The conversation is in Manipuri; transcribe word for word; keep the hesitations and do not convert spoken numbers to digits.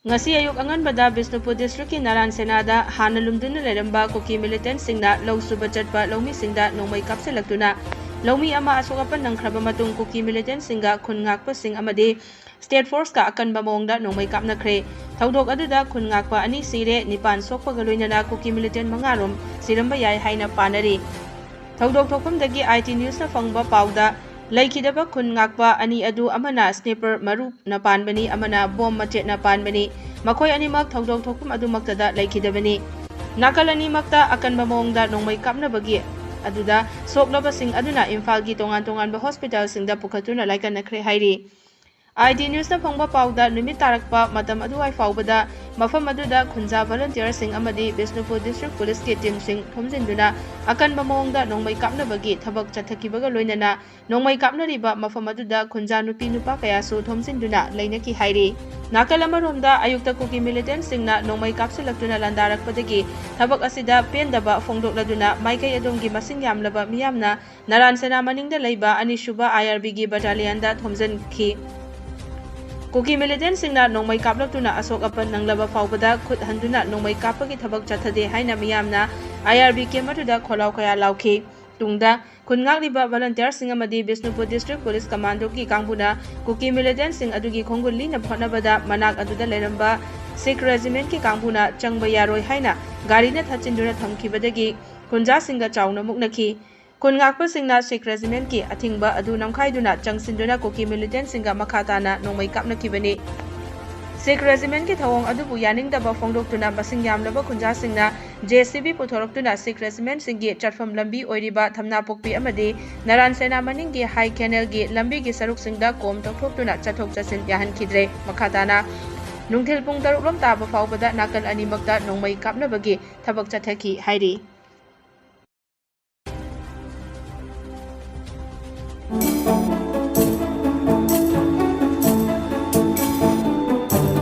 ꯉꯁꯤ ꯑꯌꯨꯛ ꯑꯉꯟꯕꯗ ꯕꯤꯁꯅꯨꯄꯨꯔ ꯗꯤꯁꯇ꯭ꯔꯤꯛꯀꯤ ꯅꯥꯔꯥꯟ ꯁꯦꯅꯥꯗ ꯍꯥꯟꯅ ꯂꯨꯝꯗꯨꯅ ꯂꯩꯔꯝꯕ ꯀꯨꯀꯤ ꯃꯤꯂꯤꯇꯦꯟꯠꯁꯤꯡꯅ ꯂꯧ ꯁꯨꯕ ꯆꯠꯄ ꯂꯧꯃꯤꯁꯤꯡꯗ ꯅꯣꯡꯃꯩ ꯀꯥꯞꯁꯤꯜꯂꯛꯇꯨꯅ ꯂꯧꯃꯤ ꯑꯃ ꯑꯁꯣꯛ ꯑꯄꯟ ꯅꯪꯈ꯭ꯔꯕ ꯃꯇꯨꯡ ꯀꯨꯀꯤ ꯃꯤꯂꯤꯇꯦꯟꯠꯁꯤꯡꯒ ꯈꯨꯟ ꯉꯥꯛꯄꯁꯤꯡ ꯑꯃꯗꯤ ꯁ꯭ꯇꯦꯠ ꯐꯣꯔꯁꯀ ꯑꯀꯟꯕ ꯃꯑꯣꯡꯗ ꯅꯣꯡꯃꯩ ꯀꯥꯞꯅꯈ꯭ꯔꯦ꯫ ꯊꯧꯗꯣꯛ ꯑꯗꯨꯗ ꯈꯨꯟ ꯉꯥꯛꯄ ꯑꯅꯤ ꯁꯤꯔꯦ, ꯅꯤꯄꯥꯟ ꯁꯣꯛꯄꯒ ꯂꯣꯏꯅꯅ ꯀꯨꯀꯤ ꯃꯤꯂꯤꯇꯦꯟꯠ ꯃꯉꯥ ꯔꯣꯝ ꯁꯤꯔꯝꯕ ꯌꯥꯏ ꯍꯥꯏꯅ ꯄꯥꯅꯔꯤ꯫ ꯊꯧꯗꯣꯛ ꯊꯣꯛꯐꯝꯗꯒꯤ ꯑꯥꯏ ꯇꯤ ꯅ꯭ꯌꯨꯁꯅ ꯐꯪꯕ ꯄꯥꯎꯗ, ꯂꯩꯈꯤꯗꯕ ꯈꯨꯟ ꯉꯥꯛꯄ ꯑꯅꯤ ꯑꯗꯨ ꯑꯃꯅ ꯁ꯭ꯅꯦꯄꯔ ꯃꯔꯨꯞꯅ ꯄꯥꯟꯕꯅꯤ, ꯑꯃꯅ ꯕꯣꯝ ꯃꯆꯦꯠꯅ ꯄꯥꯟꯕꯅꯤ꯫ ꯃꯈꯣꯏ ꯑꯅꯤꯃꯛ ꯊꯧꯗꯣꯛ ꯊꯣꯛꯐꯝ ꯑꯗꯨꯃꯛꯇꯗ ꯂꯩꯈꯤꯗꯕꯅꯤ꯫ ꯅꯥꯀꯜ ꯑꯅꯤꯃꯛꯇ ꯑꯀꯟꯕ ꯃꯑꯣꯡꯗ ꯅꯣꯡꯃꯩ ꯀꯥꯞꯅꯕꯒꯤ ꯑꯗꯨꯗ ꯁꯣꯛꯂꯕꯁꯤꯡ ꯑꯗꯨꯅ ꯏꯝꯐꯥꯜꯒꯤ ꯇꯣꯉꯥꯟ ꯇꯣꯉꯥꯟꯕ ꯍꯣꯁꯄꯤꯇꯥꯜꯁꯤꯡꯗ ꯄꯨꯈꯠꯇꯨꯅ ꯂꯥꯏꯀꯠꯅꯈ꯭ꯔꯦ ꯍꯥꯏꯔꯤ꯫ ꯑꯥꯏ ꯇꯤ ꯅ꯭ꯌꯨꯁꯅ ꯐꯪꯕ ꯄꯥꯎꯗ, ꯅꯨꯃꯤꯠ ꯇꯥꯔꯛꯄ ꯃꯇꯝ ꯑꯗꯨꯋꯥꯏ ꯐꯥꯎꯕꯗ ꯃꯐꯝ ꯑꯗꯨꯗ ꯈꯨꯟꯖꯥ ꯚꯣꯂꯨꯟꯇꯤꯌꯔꯁꯤꯡ ꯑꯃꯗꯤ ꯕꯤꯁꯅꯨꯄꯨꯔ ꯗꯤꯁꯇ꯭ꯔꯤꯛ ꯄꯨꯂꯤꯁꯀꯤ ꯇꯤꯝꯁꯤꯡ ꯊꯣꯝꯖꯤꯟꯗꯨꯅ ꯑꯀꯟꯕ ꯃꯑꯣꯡꯗ ꯅꯣꯡꯃꯩ ꯀꯥꯞꯅꯕꯒꯤ ꯊꯕꯛ ꯆꯠꯊꯈꯤꯕꯒ ꯂꯣꯏꯅꯅ ꯅꯣꯡꯃꯩ ꯀꯥꯞꯅꯔꯤꯕ ꯃꯐꯝ ꯑꯗꯨꯗ ꯈꯨꯟꯖꯥ ꯅꯨꯄꯤ ꯅꯨꯄꯥ ꯀꯌꯥꯁꯨ ꯊꯣꯝꯖꯤꯟꯗꯨꯅ ꯂꯩꯅꯈꯤ ꯍꯥꯏꯔꯤ꯫ ꯅꯥꯀꯜ ꯑꯃꯔꯣꯝꯗ, ꯑꯌꯨꯛꯇ ꯀꯨꯀꯤ ꯃꯤꯂꯤꯇꯦꯟꯠꯁꯤꯡꯅ ꯅꯣꯡꯃꯩ ꯀꯥꯞꯁꯤꯜꯂꯛꯇꯨꯅ ꯂꯥꯟꯗꯥꯔꯛꯄꯗꯒꯤ ꯊꯕꯛ ꯑꯁꯤꯗ ꯄꯦꯟꯗꯕ ꯐꯣꯡꯗꯣꯛꯂꯗꯨꯅ ꯃꯥꯏꯀꯩ ꯑꯗꯣꯝꯒꯤ ꯃꯁꯤꯡ ꯌꯥꯝꯂꯕ ꯃꯤꯌꯥꯝꯅ ꯅꯥꯔꯥꯟ ꯁꯦꯅꯥ ꯃꯅꯤꯡꯗ ꯂꯩꯕ ꯑꯅꯤꯁꯨꯕ ꯑꯥꯏ ꯑꯥꯔ ꯕꯤꯒꯤ ꯕꯠꯇꯥꯂꯤꯌꯟꯗ ꯊꯣꯝꯖꯤꯟꯈꯤ꯫ ꯀꯨꯀꯤ ꯃꯤꯂꯤꯇꯦꯟꯠꯁꯤꯡꯅ ꯅꯣꯡꯃꯩ ꯀꯥꯞꯂꯛꯇꯨꯅ ꯑꯁꯣꯛ ꯑꯄꯟ ꯅꯪꯂꯕ ꯐꯥꯎꯕꯗ ꯈꯨꯠ ꯍꯟꯗꯨꯅ ꯅꯣꯡꯃꯩ ꯀꯥꯞꯄꯒꯤ ꯊꯕꯛ ꯆꯠꯊꯗꯦ ꯍꯥꯏꯅ ꯃꯤꯌꯥꯝꯅ ꯑꯥꯏ ꯑꯥꯔ ꯕꯤ ꯀꯦꯝꯞ ꯑꯗꯨꯗ ꯈꯣꯜꯂꯥꯎ ꯀꯌꯥ ꯂꯥꯎꯈꯤ꯫ ꯇꯨꯡꯗ ꯈꯨꯟ ꯉꯥꯛꯂꯤꯕ ꯚꯣꯂꯨꯟꯇꯤꯌꯔꯁꯤꯡ ꯑꯃꯗꯤ ꯕꯤꯁꯅꯨꯄꯨꯔ ꯗꯤꯁꯇ꯭ꯔꯤꯛ ꯄꯨꯂꯤꯁ ꯀꯃꯥꯟꯗꯣꯒꯤ ꯀꯥꯡꯕꯨꯅ ꯀꯨꯀꯤ ꯃꯤꯂꯤꯇꯦꯟꯠꯁꯤꯡ ꯑꯗꯨꯒꯤ ꯈꯣꯡꯒꯨꯜ ꯂꯤꯅ ꯍꯣꯠꯅꯕꯗ ꯃꯅꯥꯛ ꯑꯗꯨꯗ ꯂꯩꯔꯝꯕ ꯁꯤꯈ ꯔꯦꯖꯤꯃꯦꯟꯠꯀꯤ ꯀꯥꯡꯕꯨꯅ ꯆꯪꯕ ꯌꯥꯔꯣꯏ ꯍꯥꯏꯅ ꯒꯥꯔꯤꯅ ꯊꯠꯆꯤꯟꯗꯨꯅ ꯊꯝꯈꯤꯕꯗꯒꯤ ꯈꯨꯟꯖꯥꯁꯤꯡꯒ ꯆꯥꯎꯅ ꯃꯨꯛꯅꯈꯤ꯫ ꯈꯨꯟ ꯉꯥꯛꯄꯁꯤꯡꯅ ꯁꯤꯈ ꯔꯦꯖꯤꯃꯦꯟꯠꯀꯤ ꯑꯊꯤꯡꯕ ꯑꯗꯨ ꯅꯝꯈꯥꯏꯗꯨꯅ ꯆꯪꯁꯤꯟꯗꯨꯅ ꯀꯨꯀꯤ ꯃꯤꯂꯤꯇꯦꯟꯠꯁꯤꯡꯒ ꯃꯈꯥ ꯇꯥꯅ ꯅꯣꯡꯃꯩ ꯀꯥꯞꯅꯈꯤꯕꯅꯤ꯫ ꯁꯤꯈ ꯔꯦꯖꯤꯃꯦꯟꯠꯀꯤ ꯊꯧꯑꯣꯡ ꯑꯗꯨꯕꯨ ꯌꯥꯅꯤꯡꯗꯕ ꯐꯣꯡꯗꯣꯛꯇꯨꯅ ꯃꯁꯤꯡ ꯌꯥꯝꯂꯕ ꯈꯨꯟꯖꯥꯁꯤꯡꯅ ꯖꯦ ꯁꯤ ꯕꯤ ꯄꯨꯊꯣꯔꯛꯇꯨꯅ ꯁꯤꯈ ꯔꯦꯖꯤꯃꯦꯟꯠꯁꯤꯡꯒꯤ ꯆꯠꯐꯝ ꯂꯝꯕꯤ ꯑꯣꯏꯔꯤꯕ ꯊꯝꯅꯥꯄꯣꯛꯄꯤ ꯑꯃꯗꯤ ꯅꯥꯔꯥꯟ ꯁꯦꯅꯥ ꯃꯅꯤꯡꯒꯤ ꯍꯥꯏ ꯀꯦꯅꯦꯜꯒꯤ ꯂꯝꯕꯤꯒꯤ ꯁꯔꯨꯛꯁꯤꯡꯗ ꯀꯣꯝ ꯇꯧꯊꯣꯛꯇꯨꯅ ꯆꯠꯊꯣꯛ ꯆꯠꯁꯤꯟ ꯌꯥꯍꯟꯈꯤꯗ꯭ꯔꯦ꯫ ꯃꯈꯥ ꯇꯥꯅ ꯅꯨꯡꯊꯤꯜ ꯄꯨꯡ ꯇꯔꯨꯛ ꯂꯣꯝ ꯇꯥꯕ ꯐꯥꯎꯕꯗ ꯅꯥꯀꯜ ꯑꯅꯤꯃꯛꯇ ꯅꯣꯡꯃꯩ ꯀꯥꯞꯅꯕꯒꯤ ꯊꯕꯛ ꯆꯠꯊꯈꯤ ꯍꯥꯏꯔꯤ꯫